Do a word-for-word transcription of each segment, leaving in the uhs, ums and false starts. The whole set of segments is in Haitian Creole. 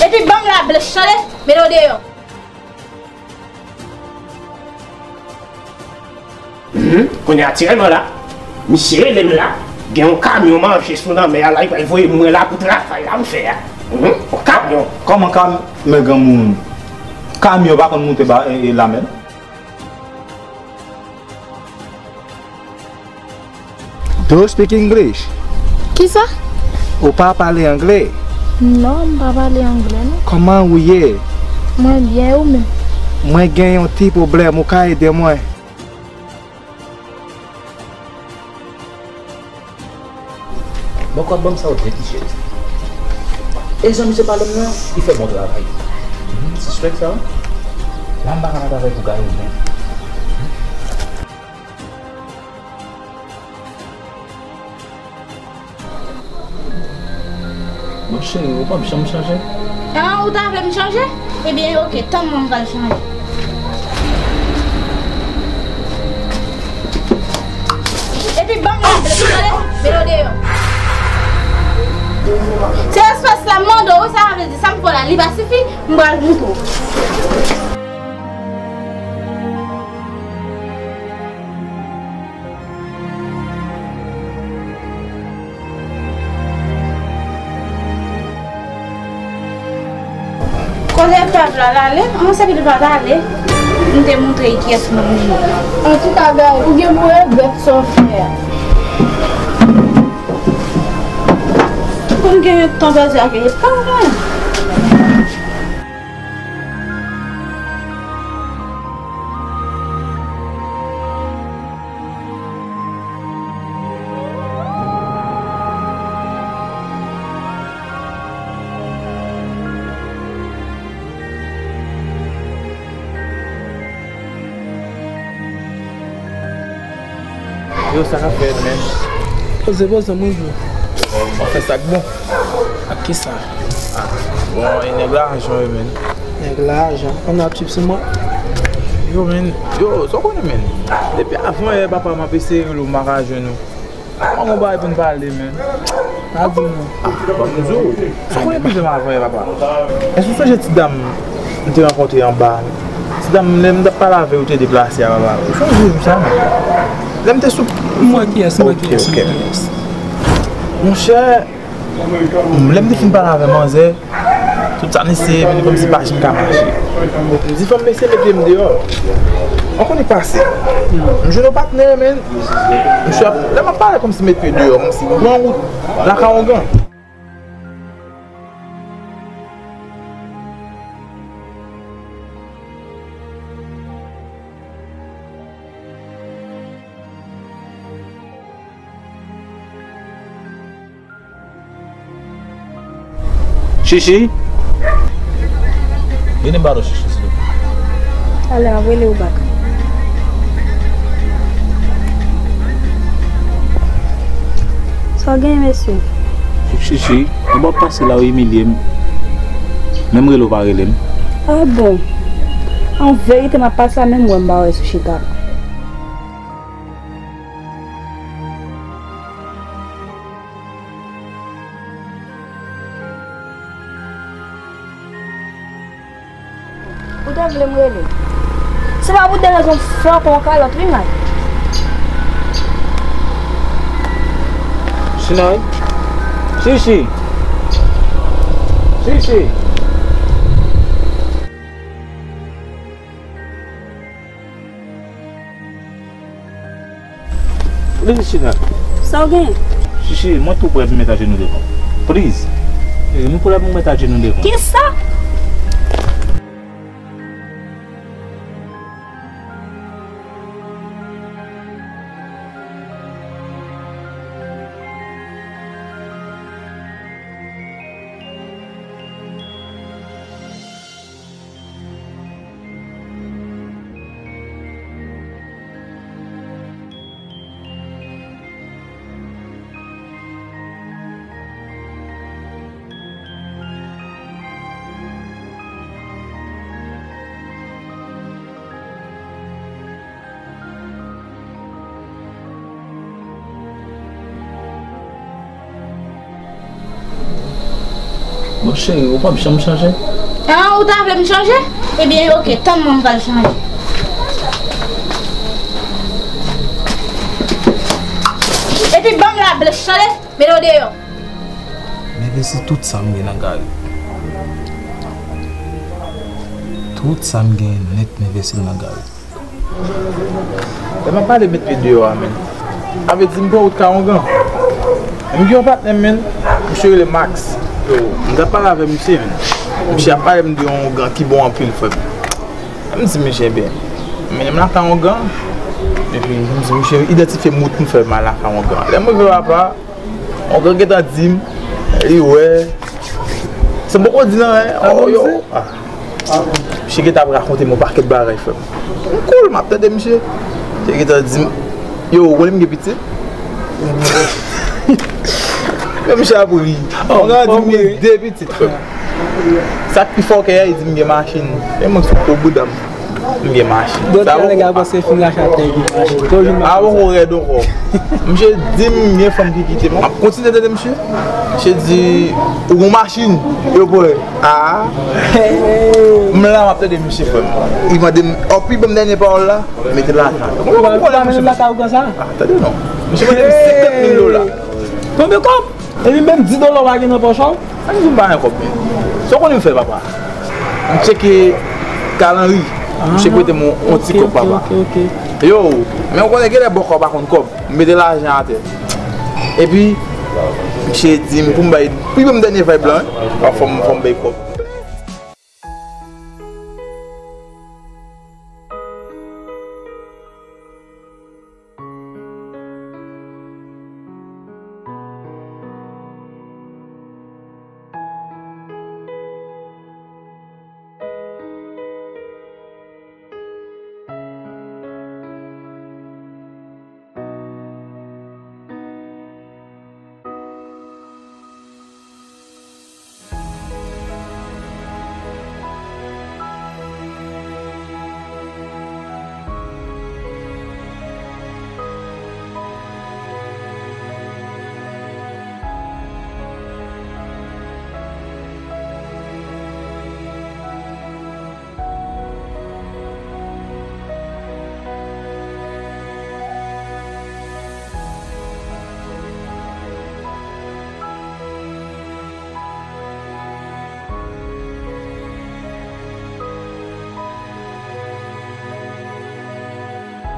Epi ban m la blanch, tande? Mete w deyò. Mhm. Kounye a, aktyèlman la, misye rele m la, gen yon kamyon manje sou lanmè a la, li pral voye mwen la pou travay la m fè a. Mhm. Yon kamyon. Kòman kam-, men granmoun, kamyon pa konn moute ba, e, e, lamè non? Do you speak English? Kisa? Ou pa pale anglè? Non, m pa pale anglè, non. Kòman ou ye? Mwen byen, e ou menm? Mwen gen yon ti pwoblèm, ou ka ede mwen? Bòkòt, ban m sa w di, ti cheri. E jan misye pale m nan, li fè bon travay. Mhm, sispèk sa. La m pa ka pa travay pou Gary menm. Bon, cheri, ou p ap janm chanje? Ah, ou ta vle m chanje? Ebyen, oke, tann mwen, m pral chanje. Epi ban m la, mete w deyò. Se espès la m mande w, wi, sa vle di, sa m fè w la, li pa sifi, m pral moutre w. Kote pèp la, l ale? An, se li pa t ale. M te montre l kiyès moun li ye. Antouka, Gary, ou gen pou regrèt sa w fè a. Pou m gen tan pèdi ak li, pa gen. Yo, sa k ap fèt, menn? Poze, poze, mwen di w. Anfen, sa k bon? Ak kisa? Ah, bon, e nèg lajan yo, menn. Nèg lajan? An ap swiv sou mwen? Yo, menn. Yo, sa w konnen, menn? Depi avan yè, papa, m ap eseye rele w, m pa ka jwenn ou. Kòman w bay pou n pale, menn? Pa di m non. Ah, ban m di w. Sa w konnen pwoblèm avan yè, papa? Èske w sonje ti dam m te rankontre anba a? Ti dam, lè m t ap pale avè w, te deplase a, papa. Ou sonje jou sa, non? Lè m te sou... M wè kiyès, m wè kiyès, m wè kiyès. Monchè, lè m te fin pale avè manzè, tout sa n eseye vini kòmsi pa janm ka mache. M di fò m eseye mete m deyò. Ou konnen k pase. M jwenn yon patnè, menn. Misye ap, lè m ap pale kòmsi met pye deyò, kòmsi m pran wout lakay yon gang. Chichi? Vini ba nou, Chichi, silvouplè. Talè, m ap rele w bak. Sa w genyen, mesye? Chichi, ou p ap pase la, ou imilye m. Menm rele w pa rele m. Ah bon? An verite, m ap pase la, menm wè m pa wè sou chita. Ou te vle m rele? Se pa pou de rezon fè w pran yon kalòt, wi, Nay. Chinay. Chichi. Chichi. Pliz, China. Sa w genyen? Chichi, mwen tou prè pou m met ajenou devan w. Pliz. Eri, mwen prè pou m met ajenou devan w. Kisa? Cheri, ou p ap janm chanje. Ah, ou ta vle m chanje? Ebyen, oke, tann mwen, m pral chanje. Epi ban m la blech, tande? Mete w deyò. M envesti tout sa m gen nan kay. Tout sa m gen nèt, m envesti l nan kay. Lè m ap pale met pye deyò a, men. Sa vle di m pran wout Kawongan. Men m gen yon patnè m, men. Misye rele Max. Yo, m t ap pale avè misye, men. Misye ap pale m de yon ougan ki bon anpil, frè m. M di misye, byen, mennen m lakay yon gran. Epi m di misye idantifye m wout pou m fè m al lakay yon gran. Lè m rive, papa, yon gran gentan di m, li wè. Sa m poko di nan, hein? Oh, yo. Ah. Misye gentan ap rakonte m yon pakèt bagay, frè m. M cool, m ap tande misye. Misye gentan di m, yo, ou konnen m gen pitit? Men misye ap ri. Yon gran di m gen de pitit, frè m. Sa k pi fò ke a, li di m gen machin. E mwen sou gwo bouda m. M gen machin. Sa nèg la panse fin rache ak nèg gen machin. Toujou machin. A, poko rèd ankò. Misye di m gen fanm ki kite m. M ap kontinye tande misye. Misye di, ou gon machin? Yo pwè. A. M la, m ap tande misye, frè m. Li mande m, opi ban m dènye pawòl la. Mete lakay. Ou pa, ou pa mennen lakay ou konsa? A, tande non. Misye mande m senkant mil dola. Konbyen kòb? Epi menm dis dola w pa gen nan pòch ou? Sa ki di m pa gen kòb, men? Sa w konnen m fè, papa? M tcheke kalanri. Misye prete m yon ti kòb, papa. Yo, men w konnen genlè bòkò pa konn kòb. M mete lajan atè. Epi, misye di m pou m bay, pou m dènye vibe la, wi. Fò m, fò m bay kòb.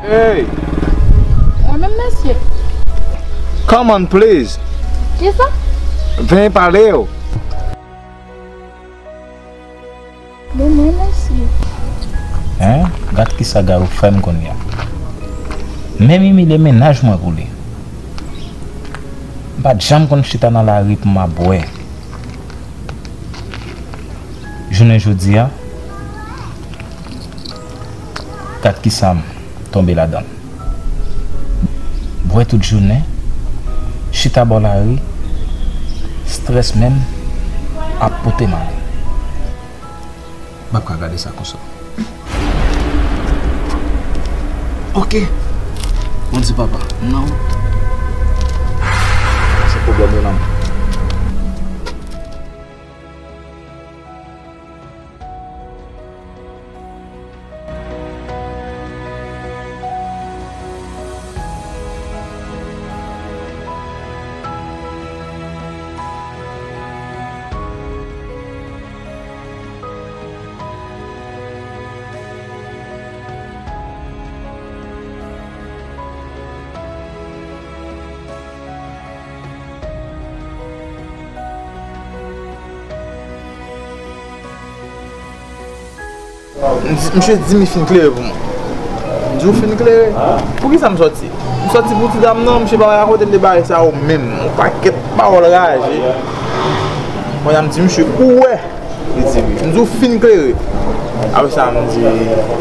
Hey! Mwen menm, mesye. Come on, please. Kisa? Vin pale yo. Bon, mwen, mesye. Hein? Gad kisa Garou fè m kounye a. Menm imilye mennaj mwen pou li. M pa t janm konn chita nan lari pou m ap bwè. Jounen jodi a, gad kisa m tonbe ladan l. Bwè tout jounen, chita bò lari, strès menm ap pote m ale. M p ap ka gade sa konsa. Ok. Bondye papa, non. Se pwoblèm yo nan men. M di, misye di m li fin klere pou mwen. M di, ou fin klere? Poukisa m sòti? M sòti pou ti dam nan, misye pa rakonte m de bagay sa yo menm. Yon pakèt pawòl raje. Kounye a m di misye, ou wè? Li di wi. M di, ou fin klere? Apre sa, m di,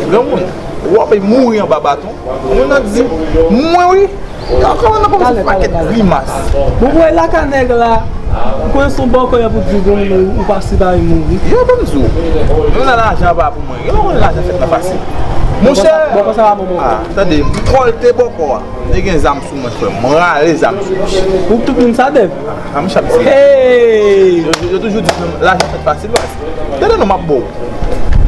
granmoun, ou ap mouri anba baton. Moun nan di, mwen wi. Yo kòmanse nan kòmanse fè pakèt grimas. Ou wè lakay nèg la, Ou konnen se yon bòkò y ap di bon, ou pa si pa mouri. Yo, ban m di w. Menm nan lajan pa pou mwen. Yo, mwen lajan fèt nan fasil. Monchè. Bòkò sa pa bon, bòkò. Ah, tande, m kòlte bòkò a. Li gen zam sou mwen, frè m. Mwen rale zam sou misye. Pou tout moun sa dèf. Ah, monchè, ap di. Hey! Yo, yo toujou di, lajan fèt fasil, baz. Tande non, m ap ba w.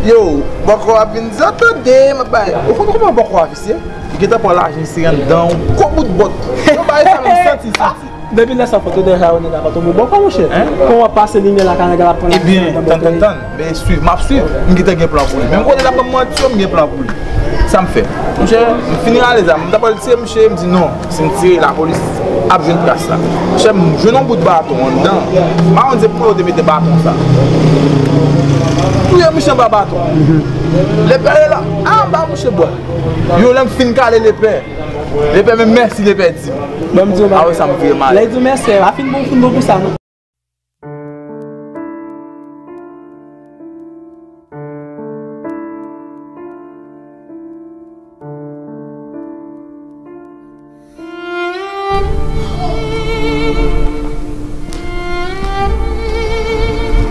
Yo, bòkò a vin di, tande, m ap bay. Ou konn kòman bòkò a visye? Li gentan pran lajan, li sere anndan yon gwo bout bòt. Yo, bay sa, menm santi, santi. Depi lè sa fè, tout deja yo nèg ap atann bòkò, monchè. Hein? Kon w ap pase limyè la, ka nèg la pran lajan. Ebyen, tann, tann, tann. Men swiv, m ap swiv. M gentan gen plan pou li. Menm kote l ap ban m manti, m gen plan pou li. Sa m fè? Monchè, m fin rale zam. M ta pral tire misye, m di non. Si m tire, lapolis ap jwenn tras la. Monchè, m jwenn yon bout baton anndan. M pa konn se pou yo te mete baton sa. Touye misye anba baton. Lepè la. Ah, m ba misye bwa. Yo, lè m fin kale lepè. Lepè, men mèsi lepè di m. Ban m di w bagay. Ah wi, sa m vire mal. Lè l di w mèsi, pa fin bon, fin bon pou sa, non.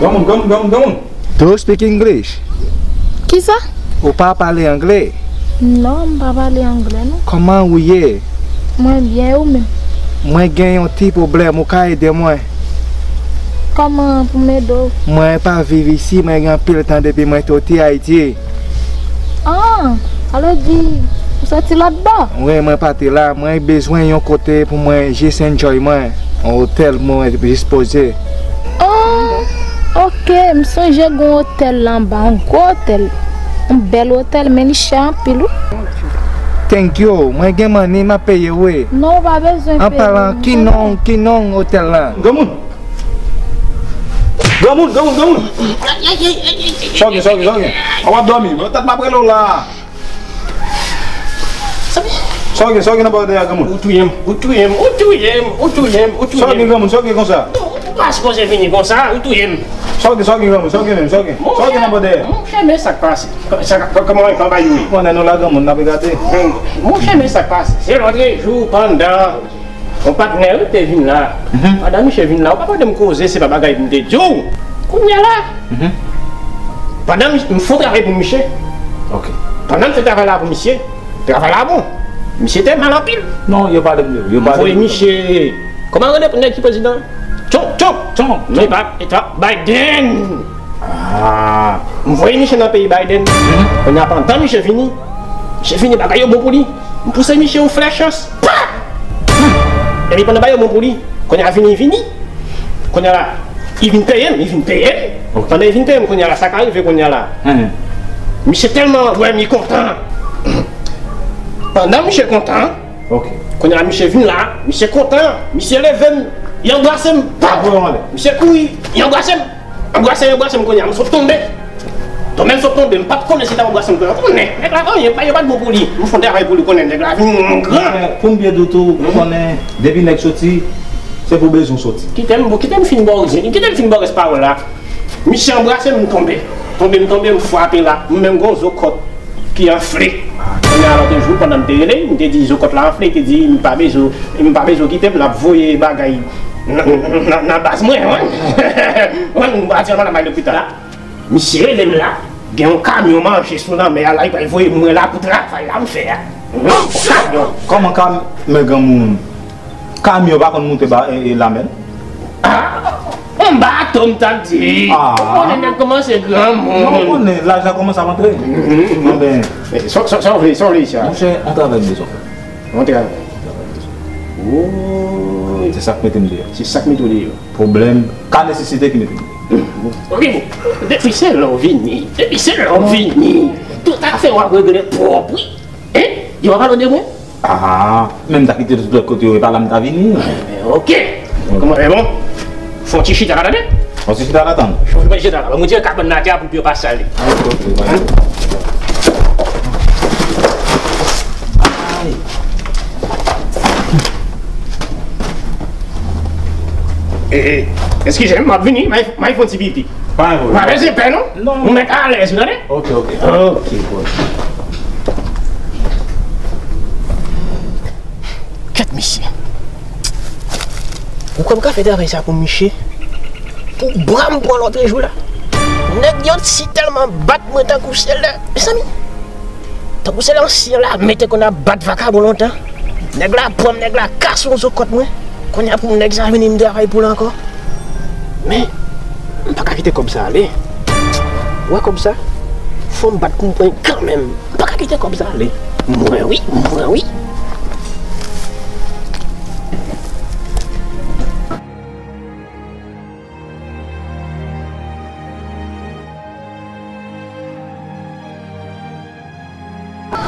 Granmoun, granmoun, granmoun, granmoun. Do you speak English? Kisa? Ou pa pale anglè? Non, m pa pale anglè, non. Kòman ou ye? Mwen byen, e ou menm? Mwen gen yon ti pwoblèm, ou ka ede mwen? Kòman pou m ede w? Mwen pa viv isi, mwen gen anpil tan depi mwen soti Ayiti. Ah, sa vle di ou soti lòt bò? Wi, mwen pati la, mwen bezwen yon kote pou mwen jis enjoy mwen, yon otèl pou mwen jis poze. Ah, ok, m sonje gen yon otèl la anba, yon gwo otèl, yon bèl otèl, men li chè anpil, wi. Thank you, mwen gen money, m ap peye w, wi. Non, ou pa bezwen peye. An palan, ki non, ki non otèl la? Granmoun! Granmoun, granmoun, granmoun! Sa w gen, sa w gen, sa w gen? A w ap dòmi? Mwen tèt m ap rele w la. Sa w gen, sa w gen nan bò dèyè granmoun? Ou touye m, ou touye m, ou touye m, ou touye m, ou touye m. Sa w gen granmoun, sa w gen konsa? Ou pa sipoze vini konsa, ou touye m. Sa w gen, sa w gen granmoun, sa w gen menm, sa w gen? Sa w gen nan bò dèyè? Monchè, men sa k pase. Sa, kòman, kòman bagay yo ye? Konnen nou la granmoun, n ap gade. Monchè, men sa k pase. Se lòtrejou pandan yon patnè wi te vin la. Mhm. Pandan misye vin la, ou pa tande m koze, se pa bagay pou m te di w. Kounye a la, mhm, pandan m, m fè yon travay pou misye. Ok. Pandan m fè travay la pou misye, travay la bon. Misye te mal anpil. Non, yo pale pou yo. Yo pale pou yo. M voye misye. Kòman rele nèg ki prezidan? Trump, Trump, Trump. Non, e pa, e pa Biden. Ah. M voye misye nan peyi Biden. Mhm. Kounye a pandan misye vini, misye vini, bagay yo bon pou li. M pouse misye yon flèch chans. Pa! Epi pandan bagay yo bon pou li, kounye a vini, vini. Kounye a la, li vin peye m, li vin peye m. Ok. Pandan li vin peye m, kounye a la, sa ka rive kounye a la. Mhm. Misye tèlman wè m, li kontan. Pandan misye kontan, ok, kounye a misye vin la, misye kontan, misye leve m, li anbrase m. Pa! Misye kouri, li anbrase m. Anbrase, anbrase m kounye a, m sot tonbe. Tonbe m sot tonbe, m pa t konnen si l t ap anbrase m kounye a. Ou konnen, nèg la, anyen, yo pa t bon pou li. M fè yon travay pou li, konnen nèg la vin gran. Pou m byen di w tou, ou konnen, depi nèg soti, se pou bezwen w soti. Kite m, kite m fin ba w, kite m fin ba w rès pawòl la. Misye anbrase m, m tonbe. Tonbe, m tonbe, m frape la. M menm gon zo kòt ki anfle. Kounye a, lòt jou, pandan m te rele, m te di zo kòt la anfle, li te di, m pa bezwen, m pa bezwen kite m, l ap voye bagay nan, nan, nan baz mwen, wi. Wi, m pa di anvan nan bay lopital la. Misye rele m la, gen yon kamyon manje sou lanmè a la, li pral voye mwen la pou travay la m fè a. Yon kamyon. Kòman kam-, men granmoun, kamyon pa konn moute ba, e, e, lamè, non? Ah, yon bato m t ap di. Ah. Ou konnen nèg kòmanse granmoun. Non, ou konnen, laj la kòmanse ap antre. Mhm. Anben. Sa, sa, sa w vle, sa w vle isi a? Monchè, yon travay m bezwen fè. Yon travay. Yon travay m bezwen fè. Woy. Se sa k mete m deyò. Se sa k mete w deyò. Pwoblèm, ka nesesite ki mete m deyò. Ok, bon. Depi se lè w vini, depi se lè w vini, tout afè w ap regle pwòp, wi. Hein? Yo pa pale de mwen? Ah, men m ta kite tout lòt kote yo, e pa la m ta vini. Eh, ok. Kòman, e bon? Fè yon ti chita la, tande? Fè yon ti chita la, tann. Fè yon ti chita la. Mwen di kabann nan atè a pou pye w pa sale. Ok, ok, bye. Eh, eh, eskize m, m ap vini, m a, m a fè yon ti pipi. Pa gen pwoblèm. Pa bezwen pè, non? Non. Ou mèt alèz, ou tande? Ok, ok. Ok, bon. Kèt misye. Ou kwè m ka fè travay sa pou misye? Pou bra m pran lòt jou la. Nèg yo si tèlman bat mwen tankou se lè, mezanmi. Tankou se lè ansyen lame te konn ap bat vakabon lontan. Nèg la pran m, nèg la kase yon zo kòt mwen. Kounye a pou nèg sa vini m travay pou l ankò. Men, m pa ka kite kòb sa ale. Ou wè kòb sa? Fò m bat pou m pran l kanmenm. M pa ka kite kòb sa ale. Mwen wi, mwen wi.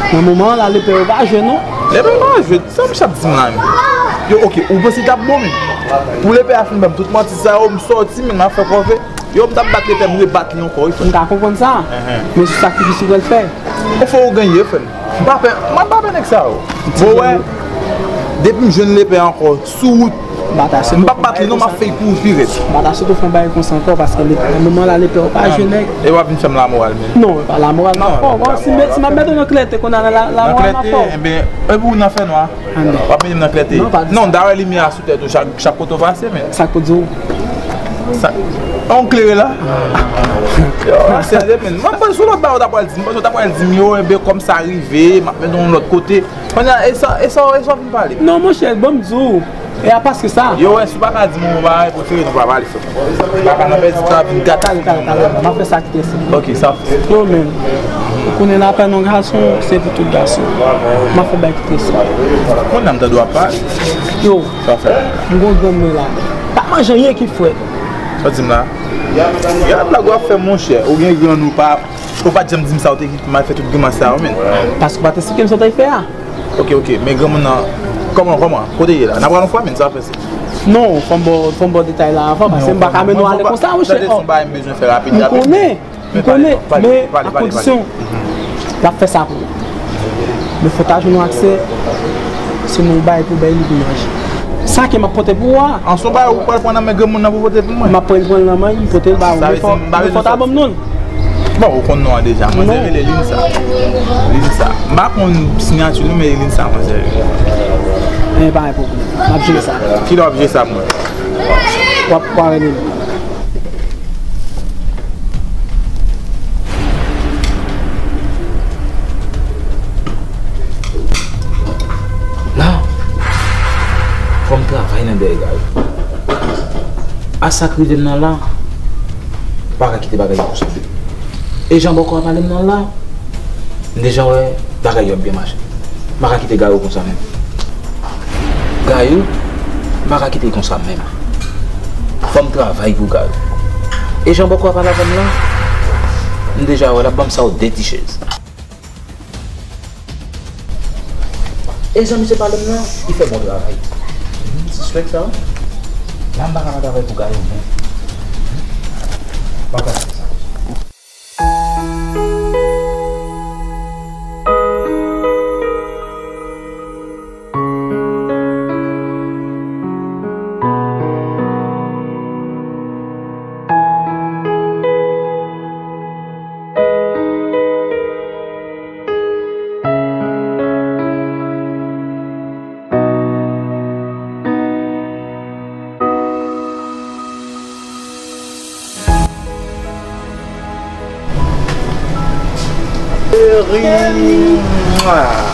Nan moman an la, lepè yo pa jwe non. Lepè yo pa jwe, sa misye ap di m la menm? Yo, oke, ou panse li t ap bon menm? Pou lepè a fin ban m tout manti sa yo, m sòti, men m ap fè kòve. Yo, m t ap bat lepè, m rebat li ankò, wi, frè. M ka konprann sa. Men se sakrifis ou pral fè. Ou fè ou genyen, frè m. M pa pè, mwen pa pè nèg sa yo. Bon, wè, depi m jwenn lepè ankò sou wout, m p ap bat li non, m ap fè l kouri pi rèd. M pa ta sot ou fè yon bagay konsa ankò, paske nan moman la, lepè yo pa jwe nèg. E w ap vin fè m lamoral, men. Non, e pa lamoral m ap fè w. Bon, si m met, si m ap mete w nan klète, kounye a la, lamoral m ap fè w. Nan klète, enben, epi w nan fènwa. W ap mete m nan klète. Non, dayè limyè a sou tèt ou chak, chak kote w pase, men. Sa k pou di w? Sa, on klere la? Yo, serye, men. Mwen panse sou lòt bagay ou ta pral di m. Mwen panse ou ta pral di m, yo, enben, kòm sa rive, m ap mete w yon lòt kote. Kounye a, e sa, e sa, e sa w vin pale? Non, monchè, ban m di w. E a paske sa. Yo, wè, si w pa ka di m yon bagay, prefere nou pa pale, frè. M pa ka nan pèdi tan ap vin gate. Talè, talè, talè. M ap fè sa ki te se. Ok, sa fè. Yo, men. Ou konnen lapèn yon gason, se pou tout gason. M ap fè bagay ki te se. Kounye a m tande w ap pale. Yo. Sa fè. M gon grann mwen la. Pa manje anyen ki frèt. Sa w di m la? Gade blag w ap fè, monchè. Ou gen grann ou pa, ou pa t janm di m sa, ou te kite m al fè tout grimas sa yo, men. Paske w pa t esplike m sa w t al fè a. Ok, ok, men granmoun nan, kòman, kòman? Kote l ye la? N a pral yon fwa, men sa fè se. Non, fò m ba w, fò m ba w detay la avan, paske m pa ka mennen w ale konsa, monchè. Tande, se yon bagay m bezwen fè rapid, rapid. M konnen, m konnen, men a kondisyon l ap fè sa pou ou. Men fò w ta jwenn yon aksè, se yon bagay pou bay li pou manje. Sa ke m ap pote pou ou a. An, se yon bagay ou pral pran nan men granmoun nan pou pote pou mwen? M ap pran, pran l nan men l, m pote l ba ou, men fò, men fò w ta ban m non l. Bon, ou konn non an deja. Manzè rele Linsa. Linsa. M pa konn siyati li, men Linsa, manzè. E pa gen pwoblèm. M ap jere sa. Kilè w ap jere sa pou mwen? W ap, w ap rele m. La, fò m travay nan dèyè Gary. A sa k rive m nan la, m pa ka kite bagay yo konsa. E jan bòkò a pale m nan la, m deja wè bagay yo ap byen mache. M pa ka kite Gary konsa menm. Gary, m pa ka kite l konsa menm. Fò m travay pou Gary. E jan bòkò a pale avè m la, m deja wè l ap ban m sa yo de ti chèz. E jan misye pale m nan, li fè bon travay. M sispèk sa. La m pa ka pa travay pou Gary menm. M pa ka fè sa. Cheri, mwa.